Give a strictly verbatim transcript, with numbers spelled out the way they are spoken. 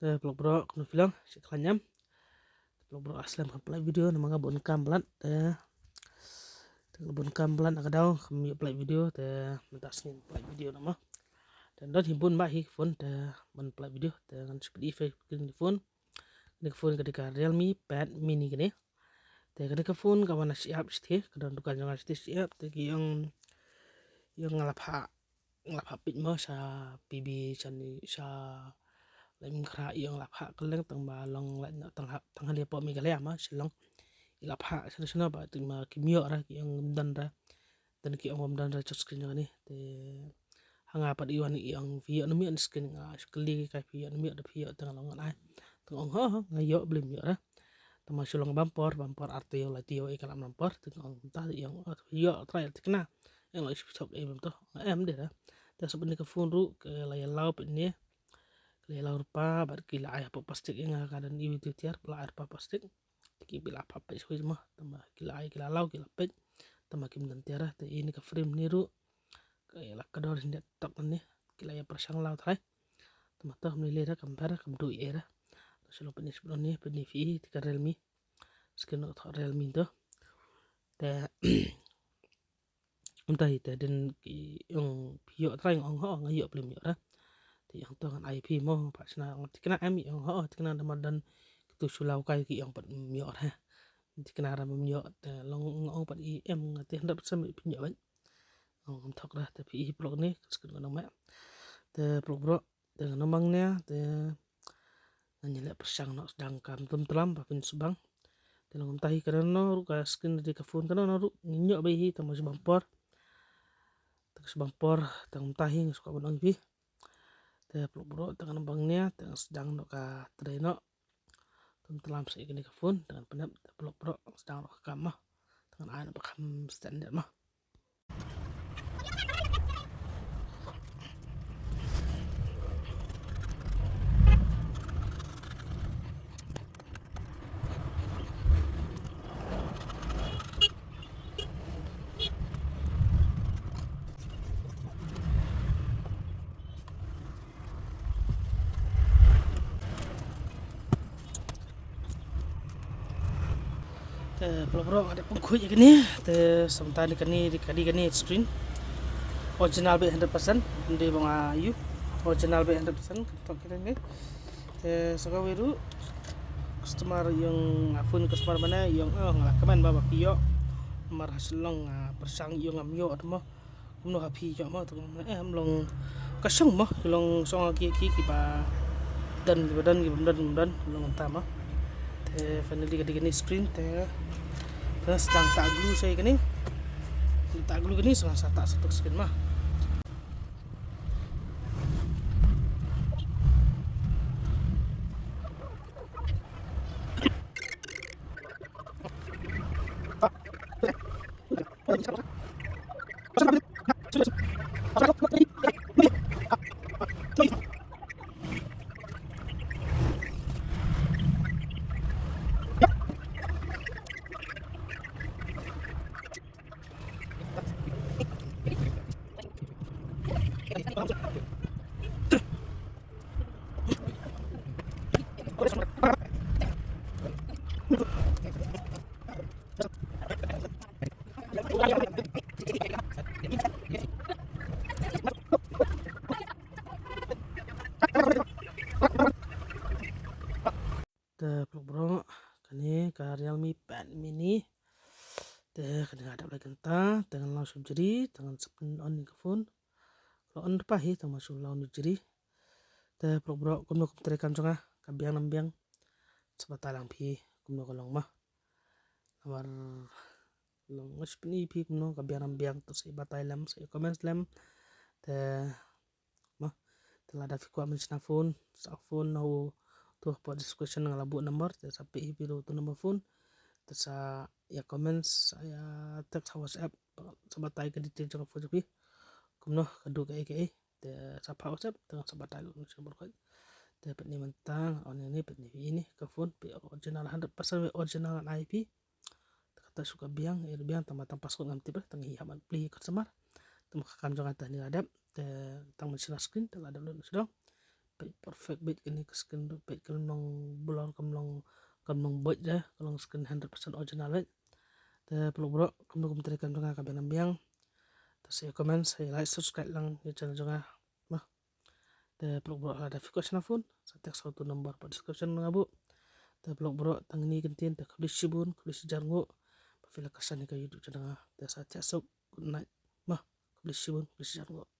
Te paralok baroh, kumno phi long, sngewkhlaiñ em? Paralok baroh, ah, slem kam pynlait video namar nga bun kam palat. Te, te nga bun kam palat, na ka daw kam ïoh pynlait video, te mynta sngi pynlait video namar. Te don hi bun bah hi ka phone te ban pynlait video, te ngan shu pyni phi kane ka phone. Kane ka phone ka dei ka Realme Pad Mini kane. Te kane ka phone ka wan na shyiap shiteng, ka don dukan jong nga shiteng shyiap, te ki ong, ong nga la phah, nga la phah peit mo sha P B, sha ni, sha Laitumkhrah, ong la phah kylleng tang ba long lait noh tang ha, tang ha lei hapoh Meghalaya mo, Shillong. I la phah shano shano ba te ma kim ïoh re, ki ong ym don re. Te ki ong ym don re touch screen jong kane. Te ha nga pat i wan i ong phi ïoh ne ym ïoh screen, nga shu kylli kai phi ïoh ne ym ïoh, da phi ïoh te nga long ngan ai. Te nga ong ho ho nga ïoh, balei ym ïoh re. Te ma shu long bam por, bam por ar taïew lai taïew, eh, ka la bam por, te nga ong mynta i ong, oh, phi ïoh trai thikna. Eng la shu shop em em to. Nga em dei re. Te sop ne ka phone ruh ka la ïa law peit ne. Ka la ïa law rupa bad ki la ai hapoh plastik, ïa nga ka don iwei i tiar, la ai hapoh plastik. Te ki la phah peit shuh mo, tang ba ki la ai, ki la law, ki la peit. Tang ba kim don tiar, te ine ka frame ne ruh ka ïa la kdor hynrei top ne, ki la ïa pyrshang law trai. Tang ba to kam lei lei re, kam pher, kam duh ei ei re. To shu long peit ne, shu long ne, peit ne phi, te ka Realme. Screen noh ka Realme to. Te mynta hi te dang ki ong phi ïoh trai, nga ong ho nga ïoh, balei ym ïoh re. Te ong to ngan ai phi mo, phah shna, nga thikna em, i ong ho thikna, da ma don kitu shu law kai ki ong pat ym ïoh re. Thikna re ym ïoh, te long nga ong pat i em, nga te hundred percent phi ïoh bad. Ong ngam thok re, te phi i paralok ne, ka screen ka nang meh. Te paralok baroh, te ngan ong bang ne, te ngan ïa leh pyrshang noh sdang kam tum tlam ba phin shu bang. Te long kumta hi, ka don noh ruh ka screen, dei ka phone ka don noh ruh ngin ïoh ba hi, tang ba shu bam por. Te ka shu bam por, te kumta hi nga shu kwah ban ong ïa phi. Te paralok baroh, te ngan ong bang ne, te ngan sdang noh ka trei noh. Tum tlam sa ïa kane ka phone, te ngan pyndep, te paralok baroh, sdang noh ka kam mo. Te ngan ai noh ba kham standard mo. Te paralok baroh, nga dep pynkhuid ïa kane, te sa mynta dei kane, dei ka dei kane screen. Original beit hundred percent, ym dei ba nga ïoh. Original beit hundred percent, ka tok kane. Te sa kawei ruh customer ïong, nga phone customer mane ïong, oh, nga la kmen ba ba phi ïoh. Namar ha Shillong nga pyrshang ïong ngam ïoh mo. Kumno ha phi ïoh mo, te nga, eh, em long ka shong mo, ki long shong ki, ki, kiba don, kiba don, kiba don, kiba don, long kumta mo. Te finally ka dei kane screen te, te sdang tah glue sa ïa kane. Tah glue kane sa, sa tah sa tok screen mo. Te paralok baroh, kane ka Realme Pad Mini. Te kane nga dep lai kynta, te ngan long shuh jri, te ngan sep on ïa ka phone. Ka long on pa hi, te ma shu long jri. Te paralok baroh, kumno kum treikam jong nga, ka biang ne ym biang. Sa batai lang phi kumno ka long mo. Namar long nga shu pyni phi kumno ka biang ne ym biang, to sa ïa batai lem, sa ïa comment lem. Te mo, te lada phi kwah ban shna phone, sa phone na u, to hapoh description nga la buh number, te sa phi, phi ruh to number phone. Te sa ïa comment, sa ïa text ha WhatsApp, sa batai ka detail jong ka phone jong phi. Kumno ka duh kaei kaei. Te sa phah WhatsApp, te sa batai lut sha number khot. Te peit ne mynta, on ne peit ne phi, ine ka phone phi original, hundred percent phi original ngan ai phi. Te kata shu ka biang, eh, biang tang ba tang password ngam tip re, tang hi hap ban plie customer. Te ma ka kam jong nga te hangne la dep, te tang ban shna screen, te la dep lut sha dong. Peit perfect beit kane ka skin ruh, peit kam long blur, kam long, kam long boit de, ka long skin hundred percent original beit. Te paralok baroh, kumno kum trei kam jong nga ka biang biang. Te sa comment, sa like, subscribe lang ïa channel jong nga. Mo. Te paralok baroh lada phi kwah shna phone, sa text ha utu number pat description nga buh. Te paralok baroh tang kine ki ktien, te khublei shibun, khublei shihajar nguh ba phi la kyrshan ïa ka YouTube channel nga. Te sa thiah suk, good night. Mo, khublei shibun, khublei shihajar nguh.